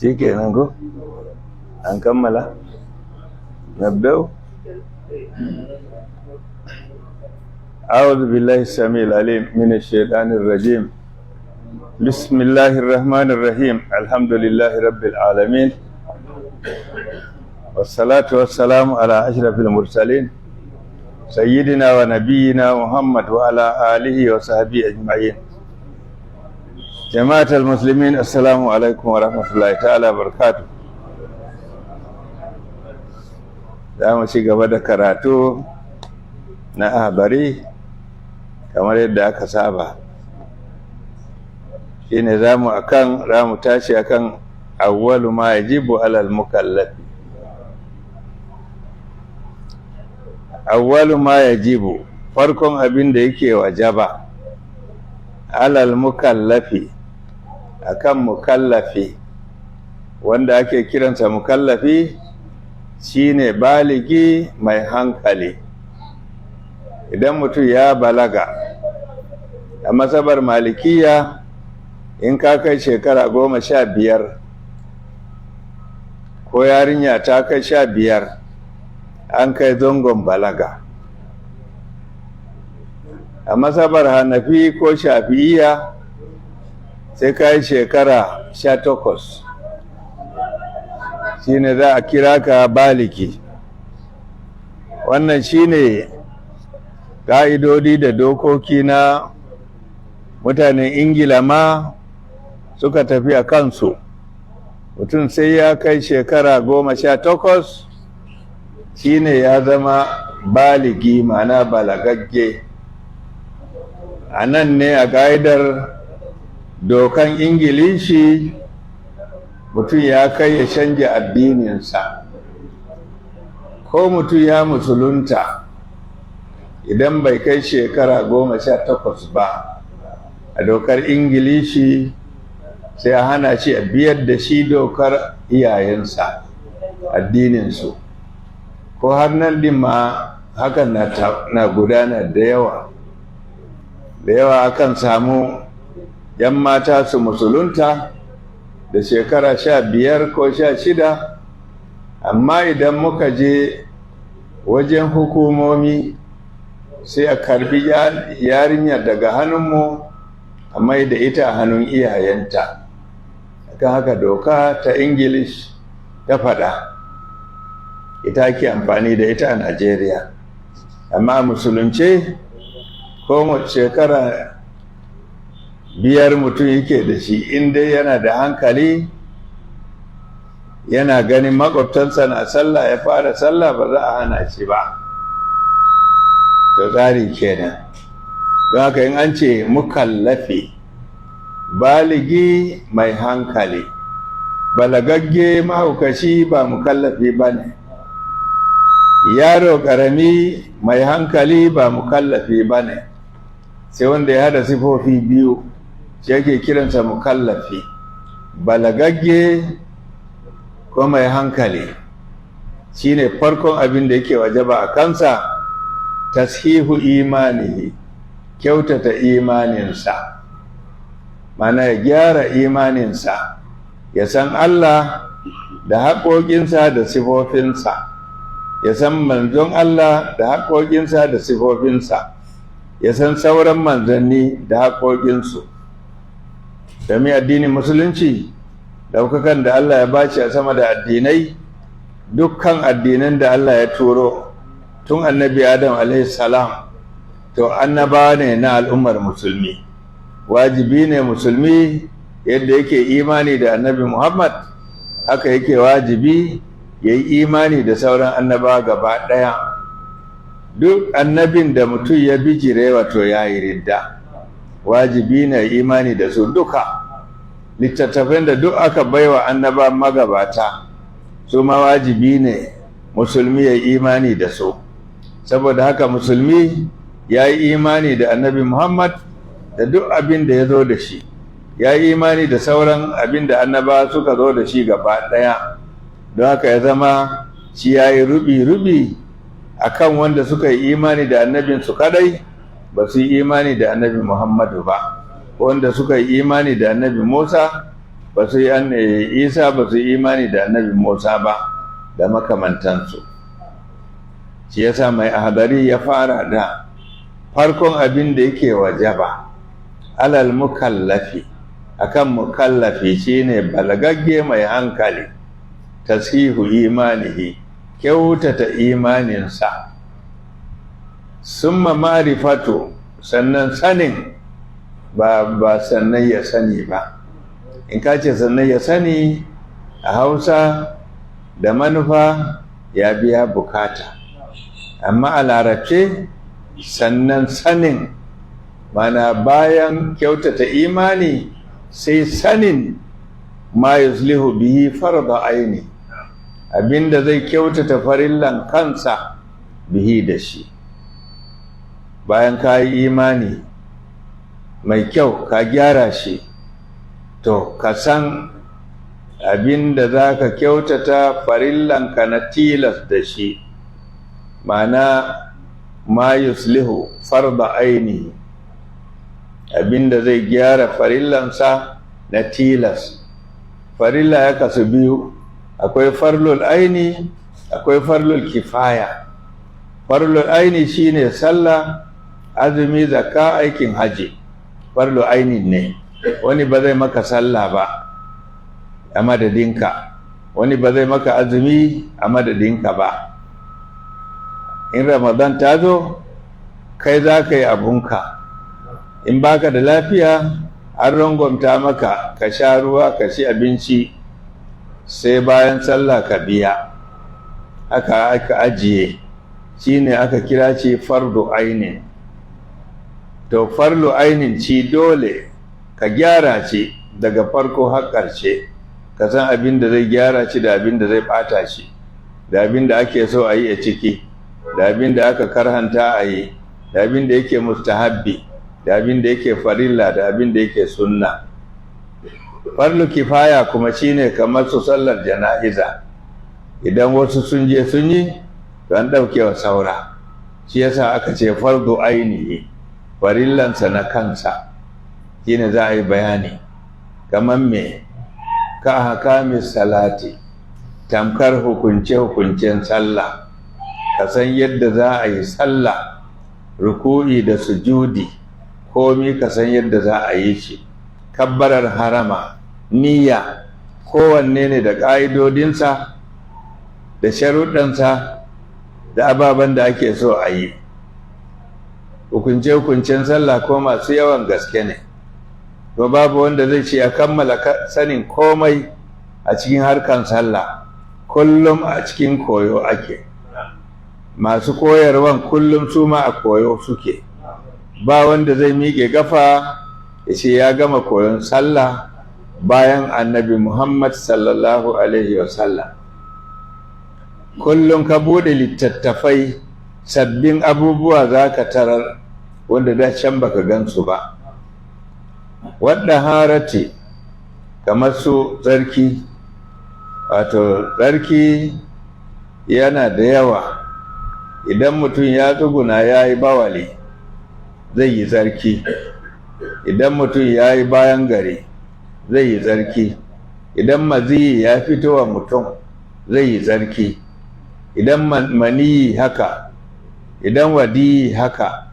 Shi kenan ko? An kammala? Nabdau? أعوذ بالله السميع العليم من الشيطان الرجيم. بسم الله الرحمن الرحيم. الحمد لله رب العالمين، والصلاة والسلام على أشرف المرسلين، سيدنا ونبينا محمد وعلى آله وصحبه أجمعين. جماعة المسلمين، السلام عليكم ورحمة الله تعالى وبركاته. Za mu ci gaba da karatu na ahbari kamar yadda aka saba. Shine za mu akan za mu tashi akan awwalu ma yajibu alal mukallafi. Awwalu ma yajibu, farkon abin da yake wajaba, alal mukallafi, akan mukallafi. Wanda ake kiransa mukallafi shine baligi mai hankali. Idan mutum ya balaga, a masabar Malikiya, in ka kai shekara 15 ko yarinya ta kai 15, an kai zangon balaga. A masabar Hanafi ko Shafi'iya, sai ka yi shekara 18 shine za a kira ka baliki. Wannan shine ƙa'idodi da dokoki na mutanen Ingila ma suka tafi a kansu. Mutum sai ya kai shekara 18 shine ya zama baligi, ma'ana balagagge. A nan ne a ƙa'idar dokan Ingilishi mutum ya kai ya canja addininsa. Ko mutum ya musulunta, idan bai kai shekara 18 ba, a dokar Ingilishi sai a hana shi, a biyar da shi dokar iyayensa, addininsu. Ko har nan din ma hakan na gudana da yawa. Da yawa akan samu yan mata su musulunta da shekara 15 ko 16, amma idan muka je wajen hukumomi sai a karbi yarinyar daga hannunmu a mai da ita a hannun iyayenta. Akan haka doka ta English ta faɗa, ita ake amfani da ita a Najeriya. Amma musulunce, ko shekara 5 mutum yake da shi, in dai yana da hankali, yana ganin makwabtansa na sallah, ya fara sallah, ba za a hana shi ba. To, tsari kenan. Don haka in an ce mukallafi, baligi mai hankali. Balagagge mahaukaci ba mukallafi ba ne. Yaro ƙarami mai hankali ba mukallafi ba ne. Sai wanda ya hada sifofi biyu shi ake kiransa mukallafi, balagagge ko mai hankali. Shine farkon abin da yake wajaba a kansa, tashihu imanihi, kyautata imaninsa, mana ya gyara imaninsa, ya san Allah da haƙoƙinsa da sifofinsa, ya san manzon Allah da haƙoƙinsa da sifofinsa, ya san sauran manzanni da haƙoƙinsu. Domin addinin Musulunci, daukakan da Allah ya bashi a sama da addinai, dukkan addinan da Allah ya turo tun Annabi Adam alaihi salam, to annabawa ne na al'ummar musulmi. Wajibi ne musulmi, yadda yake imani da Annabi Muhammad, haka yake wajibi ya yi imani da sauran annabawa gaba ɗaya. Duk annabin da mutum ya bijire, wato ya yi ridda. Wajibi ne imani da su duka. Littattafan da duk aka baiwa annaba magabata, su ma wajibi ne musulmi ya imani da su. Saboda haka musulmi ya yi imani da Annabi Muhammad da duk abin da ya zo da shi, ya yi imani da sauran abin da annaba suka zo da shi gaba ɗaya. Don haka ya zama shi ya yi rubi-rubi a kan wanda suka yi imani da annabinsu kadai, ba su yi imani da Annabi Muhammadu ba, wanda suka yi imani da Annabi Musa. ba su yi Isa ba su yi imani da annabi Musa ba da makamantansu. Shi yasa mai ahadari ya fara da farkon abin da yake wajaba alal mukallafi, akan mukallafi shine balagagge mai hankali, tasihu imanihi, kyautata imaninsa, summa ma'rifatu, sannan sanin, ba sannan ya sani ba. In ka ce sannan ya sani a Hausa da manufa ya biya bukata, amma a Larabce sannan sanin mana bayan kyautata imani sai sanin ma yuslihu bihi farda aini, abinda zai kyautata farillan kansa bihi da shi. Bayan ka yi imani mai kyau ka gyara shi, to ka san abinda za ka kyautata farillanka na tilas da shi, ma'ana ma yuslihu farda aini, abinda zai gyara farillansa na tilas. Farilla ya kasu biyu, akwai farlul aini, akwai farlul kifaya. Farlul aini shine sallah, azumi, zakka, aikin haji. Farlul aini ne, wani ba zai maka sallah ba a madadinka, wani ba zai maka azumi a madadinka ba. In Ramadan ta zo kai za ka yi abunka, in baka da lafiya an rangwamta maka ka sha ruwa, ka ci abinci, sai bayan sallah ka biya. Haka aka ajiye, shine aka kira ce fardu ainin. To fardu ainin ci dole ka gyara ce daga farko har ƙarshe, ka san abin da zai gyara shi da abin da zai ɓata shi, da abin da ake so a yi a ciki, da abin da aka karhanta a yi, da abin da yake mustahabbi, da abin da yake farilla, da abin da yake sunna. Farlu kifaya kuma shine kamar su sallar jana'iza, idan wasu sun je sun yi to an ɗauke wa saura. Shi yasa aka ce fardu ainihi, farillansa na kansa, shine za a yi bayani kamar me ka hakami salati, tamkar hukunce-hukuncen sallah. Ka san yadda za a yi sallah, ruku'i da sujudi, komi ka san yadda za a yi shi, kabbarar harama, niyya, kowanne ne da ƙa'idodinsa da sharuɗansa da ababen da ake so a yi. Hukunce-hukuncen sallah ko masu yawan gaske ne, to babu wanda zai ce ya kammala sanin komai a cikin harkan sallah. Kullum a cikin koyo ake, masu koyarwan kullum su ma a koyo suke. Ba wanda zai miƙe gafa ya ce ya gama koyon sallah bayan Annabi Muhammad sallallahu alaihi wasallam. Kullum ka buɗe littattafai sabbin abubuwa za ka tarar wanda da can baka gansu ba. Wadda harati kamar su tsarki, wato tsarki yana da yawa. Idan mutum ya tsuguna ya yi bawali zai yi tsarki, idan mutum ya yi bayan gari zai yi tsarki, idan maziyi ya fito wa mutum zai yi tsarki, idan maniyi haka, idan wadiyi haka,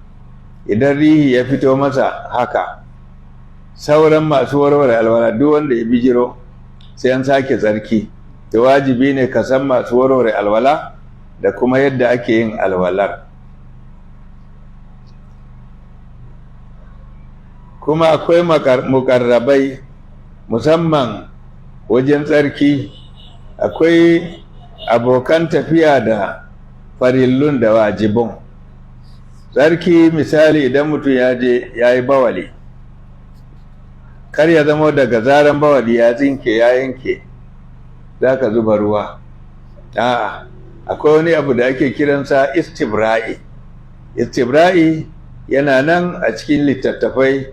idan rihi ya fito masa haka. Sauran masu warware alwala duk wanda ya bijiro sai an sake tsarki. To wajibi ne ka san masu warware alwala da kuma yadda ake yin alwalar. Kuma akwai mukarrabai musamman wajen tsarki, akwai abokan tafiya da farillun da wajibun. Tsarki misali idan mutum ya je ya yi bawali, kar ya zama daga zaran bawali ya tsinke ya yanke za ka zuba ruwa. A'a, akwai wani abu da ake kiransa istibra'i. Istibra'i yana nan a cikin littattafai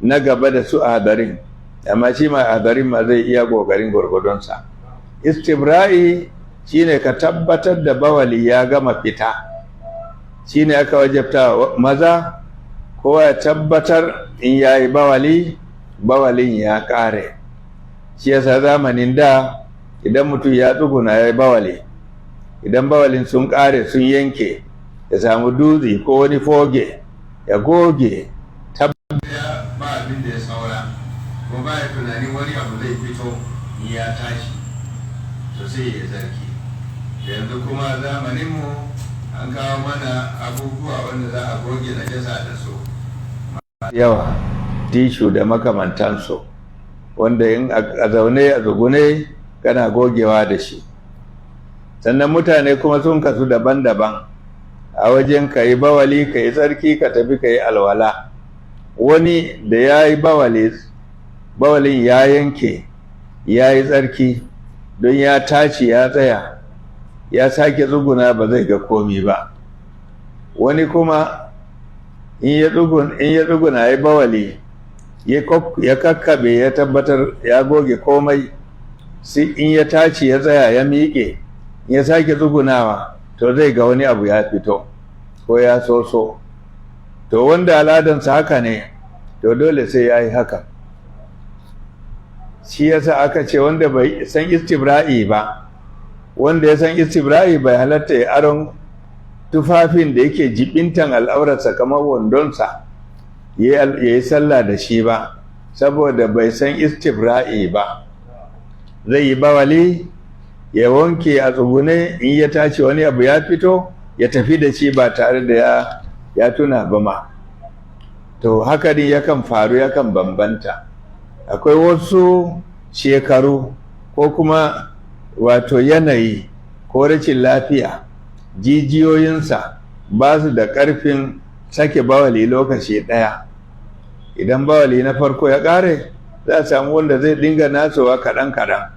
na gaba da su adarin, amma shi ma adarin ma zai iya ƙoƙarin gwargwadonsa. Istibra'i shine ka tabbatar da bawali ya gama fita. Shine aka wajabta maza kowa ya tabbatar in yayi bawali, bawalin ya ƙare. Shi yasa zamanin da idan mutum ya tsuguna ya yi bawali, idan bawalin sun ƙare sun yanke, ya samu dutse ko wani foge ya goge, tabbata ba abin da ya saura, ko ba ya tunanin wani abu zai fito in ya tashi, to sai ya zarki. Yanzu kuma zamaninmu an kawo mana abubuwa wanda za a goge najasa da su yawa, tishu da makamantansu, wanda in a zaune a tsugune kana gogewa da shi. Sannan mutane kuma sun kasu daban-daban a wajen ka yi bawali, ka yi tsarki, ka tafi ka yi alwala. Wani da ya yi bawali, bawalin ya yanke, ya yi tsarki, don ya tashi ya tsaya ya sake tsuguna, ba zai ga komi ba. Wani kuma in ya tsuguna ya bawali, ya kakkabe, ya tabbatar ya goge komai, sai in ya tashi ya tsaya ya miƙe, ya sake tsugunawa, to zai ga wani abu ya fito ko ya soso. To wanda al'adansa haka ne, to dole sai ya yi haka. Shi yasa aka ce wanda bai san istibra'i ba, wanda ya san istibra'i bai halatta ya aron tufafin da yake jibintan al'aurarsa kamar wandonsa ya yi sallah da shi ba, saboda bai san istibra'i ba. Zai yi bawali ya wanke a tsugune, in ya tashi wani abu ya fito, ya tafi da shi ba tare da ya tuna ba ma. To haka din yakan faru, yakan bambanta. Akwai wasu shekaru ko kuma wato yanayi ko rashin lafiya, jijiyoyinsa ba su da ƙarfin sake bawali lokaci ɗaya. Idan bawali na farko ya ƙare, za a samu wanda zai dinga nasowa kaɗan-kaɗan.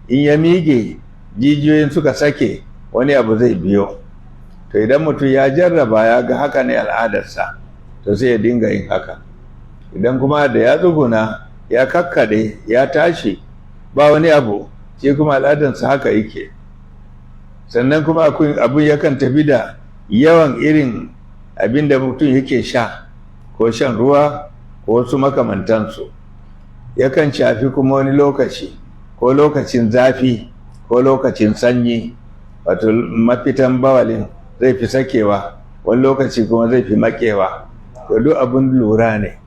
In ya miƙe, jijiyoyin suka sake, wani abu zai biyo. To idan mutum ya jarraba ya ga haka ne al'adarsa, to sai ya dinga yin haka. Idan kuma da ya tsuguna ya kakkaɗe ya tashi ba wani abu, shi kuma al'adarsa haka yake. Sannan kuma abun yakan tafi da yawan irin abin da mutum yake sha, ko shan ruwa ko wasu makamantansu. Yakan shafi kuma wani lokaci, ko lokacin zafi ko lokacin sanyi, wato mafitan bawalin zai fi sakewa, wani lokaci kuma zai fi makewa. To duk abin lura ne.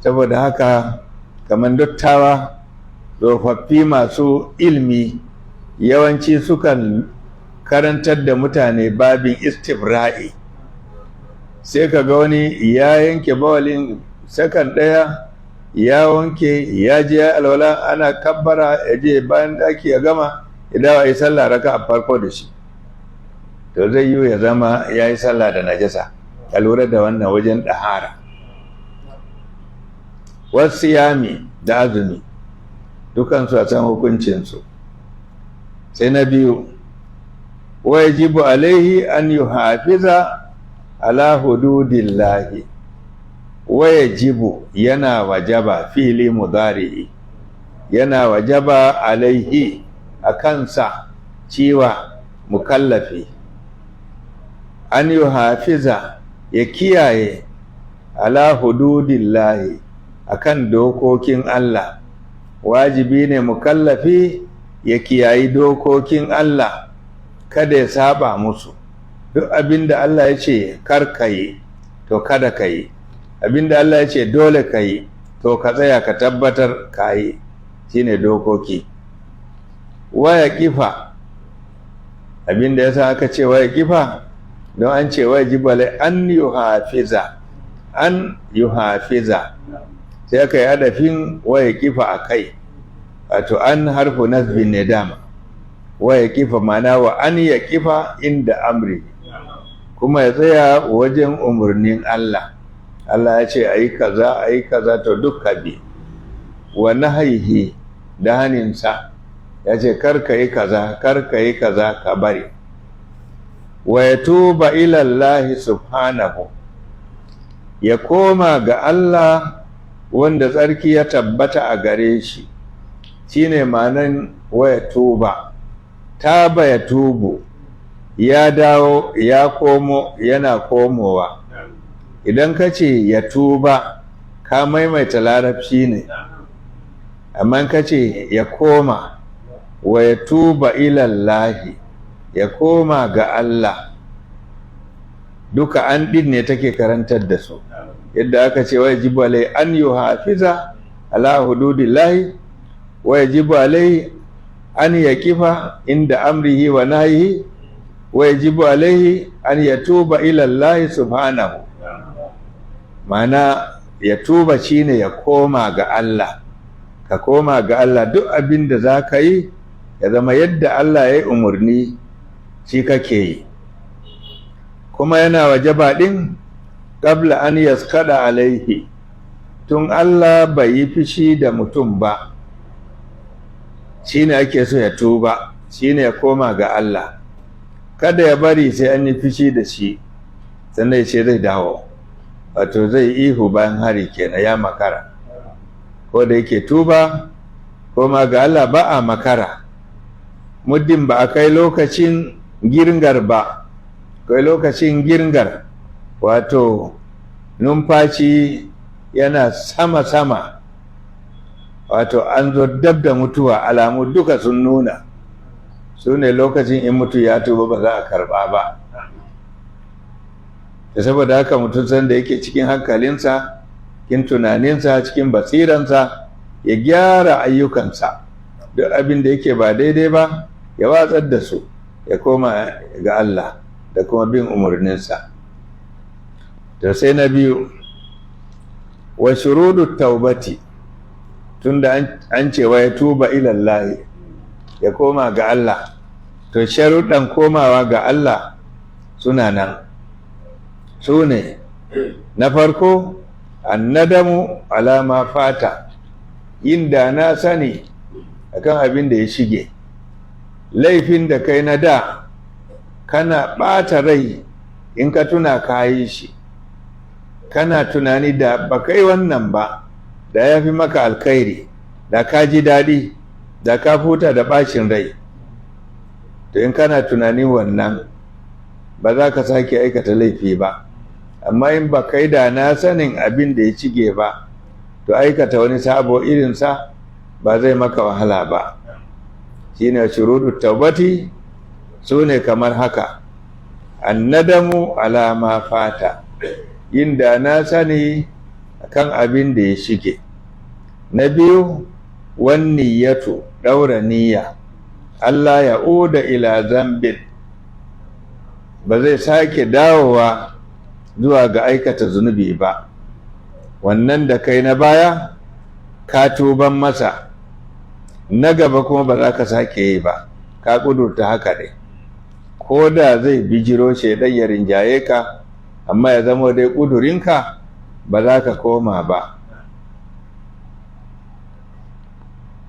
Saboda haka kamar dattawa, tsofaffi masu ilmi, yawanci sukan karantar da mutane babin istibra'i. Sai ka ga wani ya yanke bawalin sakan ɗaya, ya wanke, ya je ya alwala, ana kabbara ya je bayan daki ya gama, ya dawo a yi sallah raka a farko da shi. To zai yi ya zama ya yi sallah da najasa. Ka lura da wannan wajen ɗahara. Wasu yami da azumi, dukansu a san hukuncinsu. Sai na biyu, wa yajibu alaihi an yuhafiza ala hududillahi. Wa yajibu yana wajaba, fili mudari'i, yana wajaba alaihi a kansa, ciwa mukallafi, an yuhafiza ya kiyaye, ala hududillahi akan dokokin Allah. Wajibi ne mukallafi ya kiyayi dokokin Allah, kada ya saba musu. Duk abin da Allah ya ce kar ka yi, to kada ka yi. Abin da Allah ya ce dole ka yi, to ka tsaya ka tabbatar ka yi. Shine dokoki. Waya kifa, abin da yasa aka ce waya kifa, don an ce wajibale an yuhafiza, an yuhafiza, sai aka yi hadafin waya kifa a kai, wato an harfu nasbin ne dama. Waya kifa mana wa an ya kifa inda amri, kuma ya tsaya wajen umarnin Allah. Allah ya ce a yi kaza, a yi kaza, to duk ka bi. Wa nahyihi da haninsa, ya ce kar ka yi kaza, kar ka yi kaza, ka bari. Wa ya tuba ila Allah subhanahu, ya koma ga Allah wanda tsarki ya tabbata a gare shi. Shine ma'anan wa ya tuba. Taba ya tubu, ya dawo, ya komo, yana komowa. Idan ka ce ya tuba, ka maimaita larabci ne. Amma ka ce ya koma, wa ya tuba ilallahi, ya koma ga Allah, duka an ɗin ne take karantar da su. Yadda aka ce wa yajibu alai an yuhafiza ala hududillahi, wa yajibu alai an yaqifa inda amrihi wa nahyihi, wa yajibu alaihi an yatuba ila Allah subhanahu. Ma'ana ya tuba shine ya koma ga Allah. Ka koma ga Allah, duk abin da za ka yi ya zama yadda Allah ya yi umarni shi kake yi. Kuma yana wajaba ɗin qabla an yaskada alaihi, tun Allah bai yi fishi da mutum ba, shine ake so ya tuba, shine ya koma ga Allah. Kada ya bari sai an yi fishi da shi sannan ya ce zai dawo, wato zai ihu bayan hari kenan, ya makara. Ko da yake tuba koma ga Allah ba a makara, muddin ba a kai lokacin girngar ba. Kai lokacin girngar, wato numfashi yana sama-sama, wato an zo dab da mutuwa, alamu duka sun nuna, su ne lokacin in mutu ya tuba ba za a karba ba. Da saboda haka mutum sanda yake cikin hankalinsa, cikin tunaninsa, cikin basiransa, ya gyara ayyukansa, duk abin da yake ba daidai ba ya watsar da su, ya koma ga Allah da kuma bin umarninsa. To sai na biyu, wa shurudu taubati, tunda an ce wa ya tuba ilallahi, ya koma ga Allah, to sharuɗan komawa ga Allah suna nan. Su ne, na farko, annadamu alama fata, yin da na sani akan abin da ya shige. Laifin da kai na da, kana ɓata rai in ka tuna ka yi shi, kana tunani da ba kai wannan ba da ya fi maka alkhairi, da ka ji daɗi, da ka futa da ɓacin rai. To in kana tunanin wannan, ba za ka sake aikata laifi ba. Amma in ba kai da na sanin abin da ya cige ba, to aikata wani sabo irinsa ba zai maka wahala ba. Shine shuruɗu taubati, su ne kamar haka: annadamu ala ma fata, yin da na sani akan abin da ya shige. Na biyu, wan niyyatu, ɗaura niyya, Allah ya uda ila zambin, ba zai sake dawowa zuwa ga aikata zunubi ba. Wannan da kai na baya ka tuban masa, na gaba kuma ba za ka sake yi ba, ka ƙudurta haka ne. Ko da zai bijiro shaidan ya rinjaye ka, amma ya zama dai ƙudurinka ba za ka koma ba.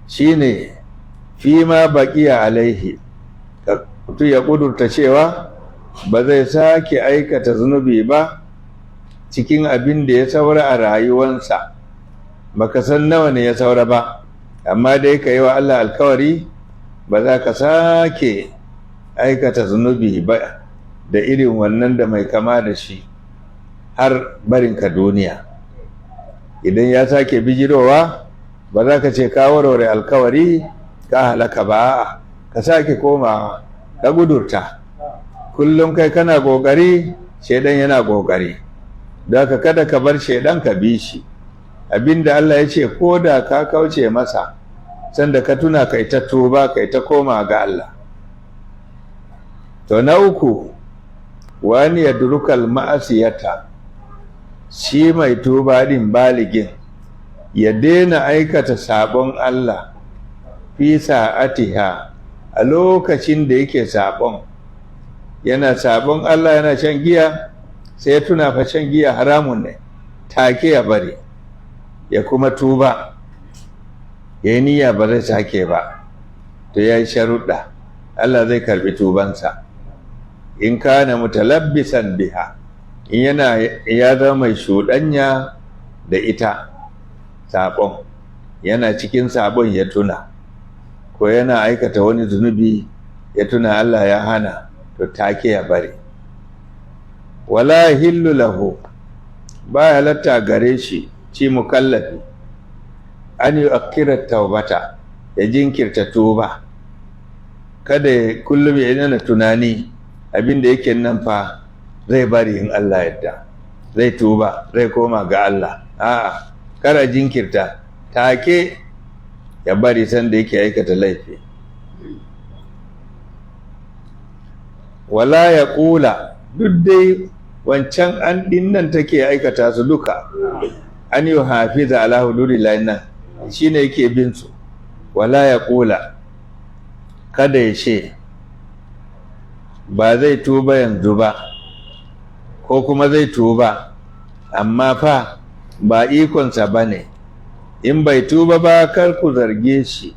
Shine fi ma baƙiya alaihi, mutum ya ƙudurta cewa ba zai sake aikata zunubi ba cikin abin da ya saura a rayuwansa. Baka san nawa ne ya saura ba, amma dai ka yi wa Allah alkawari ba za ka sake aikata zunubi ba da irin wannan da mai kama da shi har barinka duniya. Idan ya sake bijirowa, ba za ka ce ka warware alkawari ka halaka ba, ka sake komawa ka gudurta. Kullum kai kana kokari, shaidan yana kokari. Don haka kada ka bar shaidan ka bi shi. Abinda Allah ya ce ko da ka kauce masa, sanda ka tuna kai ta tuba, kai ta koma ga Allah. To na uku, wani ya durukal ma'asiyata, shi mai tuba din baligin ya daina aikata sabon Allah fi sa'atiha, a lokacin da yake sabon. Yana sabon Allah, yana shan giya, sai ya tuna fa shan giya haramun ne, take ya bari, ya kuma tuba, ya yi niyya ba zai sake ba. To ya yi sharuɗa, Allah zai karbi tubansa. In kana mutalabbisan biha, in yana ya zama mai shuɗanya da ita sabon, yana cikin sabon ya tuna, ko yana aikata wani zunubi ya tuna Allah ya hana, to take ya bari. Wala hillu lahu, ba halatta gare shi ci mukallafi. An yi akira taubata, ya jinkirta tuba. Kada kullum ya nuna tunani abin da yake nan fa zai bari in Allah yadda, zai tuba, zai koma ga Allah. A'a, kada jinkirta, take ya bari sanda yake aikata laifi. Wala ya kula, duk dai wancan an dinnan take aikata su duka. An yi hafiza ala hududillahi nan shine yake bin su. Wala ya kula, kada ya ce ba zai tuba yanzu ba, ko kuma zai tuba amma fa ba ikonsa ba ne. In bai tuba ba, kar ku zarge shi.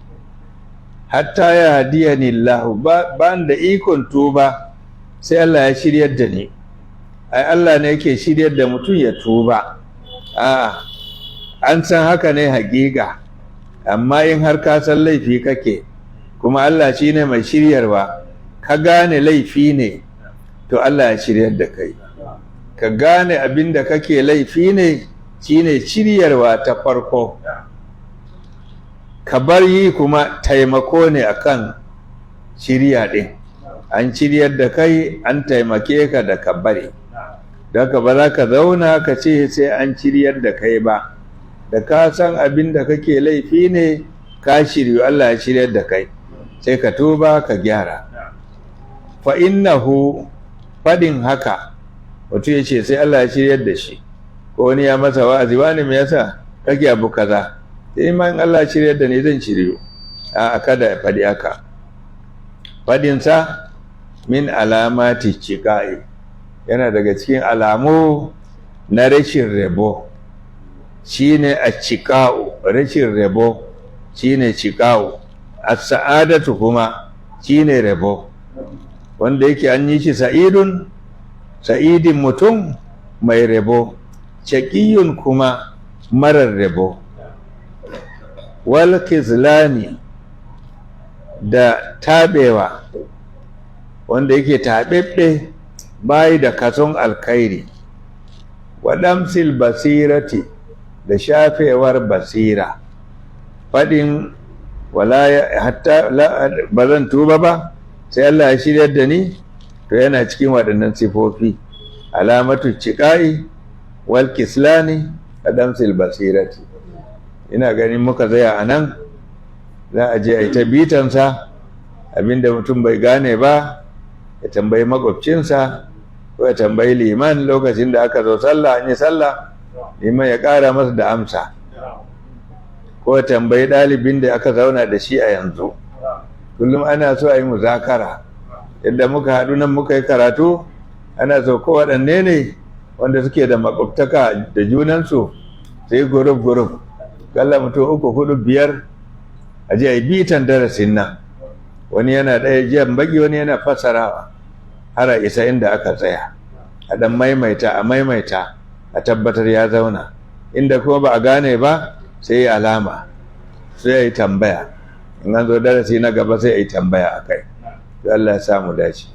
Hatta ya hadiya ni Allah, ba da ikon tuba sai Allah ya shiryar da ni. Ai Allah ne yake shiryar da mutum ya tuba. A'a, an san haka ne hakika, amma in har ka san laifi kake kuma Allah shine mai shiryarwa, ka gane laifi ne, to Allah ya shiryar da kai. Ka gane abin da kake laifi ne shine shiryarwa ta farko. Ka bar yi kuma taimako ne akan shirya ɗin. An shiryar da kai, an taimake ka da ka bari. Don ka ba za ka zauna ka ce sai an shiryar da kai ba. Da ka san abin da kake laifi ne, ka shiryu, Allah ya shiryar da kai, sai ka tuba ka gyara. Fa innahu, faɗin haka mutum ya ce sai Allah ya shiryar da shi, ko wani ya masa wa'azi, wani me yasa kake abu kaza? Sai ma in Allah ya shiryar da ni zan shiryu. A kada ya faɗi haka. Faɗinsa min alamati ciƙa'i, yana daga cikin alamu na rashin rabo. Shine a ciƙa'u, rashin rabo shine ciƙa'u. A sa'adatu kuma shine rabo, wanda yake an yi shi sa'idun, sa'idin mutum mai rabo, shaƙiyun kuma marar rabo. Wal kizlani, da taɓewa, wanda yake taɓeɓɓe bayi da kason alkhairi. Waɗamsil basirati, da shafewar basira. Faɗin wala hatta ba zan tuba ba sai Allah ya shiryar da ni, to yana cikin waɗannan sifofi, alamatu ciƙa'i wal kislani adamsil basirati. Ina ganin muka tsaya a nan, za a je a yi ta bitansa. Abinda mutum bai gane ba ya tambayi makwabcinsa ko ya tambayi liman lokacin da aka zo sallah, an yi sallah, liman ya ƙara masa da amsa, ko ya tambayi ɗalibin da aka zauna da shi a yanzu. Kullum ana so a yi muzakara. Yadda muka haɗu nan muka yi karatu, ana so ko waɗanne ne wanda suke da makwabtaka da junansu sai gurub gurub, kalla mutum uku, hudu, biyar, a je a yi bitan darasin nan. Wani yana ɗaya jiyan baki, wani yana fassarawa, har a isa inda aka tsaya. A ɗan maimaita, a maimaita, a tabbatar ya zauna. Inda kuma ba a gane ba, sai ya alama, sai ya yi tambaya. In an zo darasi na gaba sai a yi tambaya a kai. Allah ya samu dace.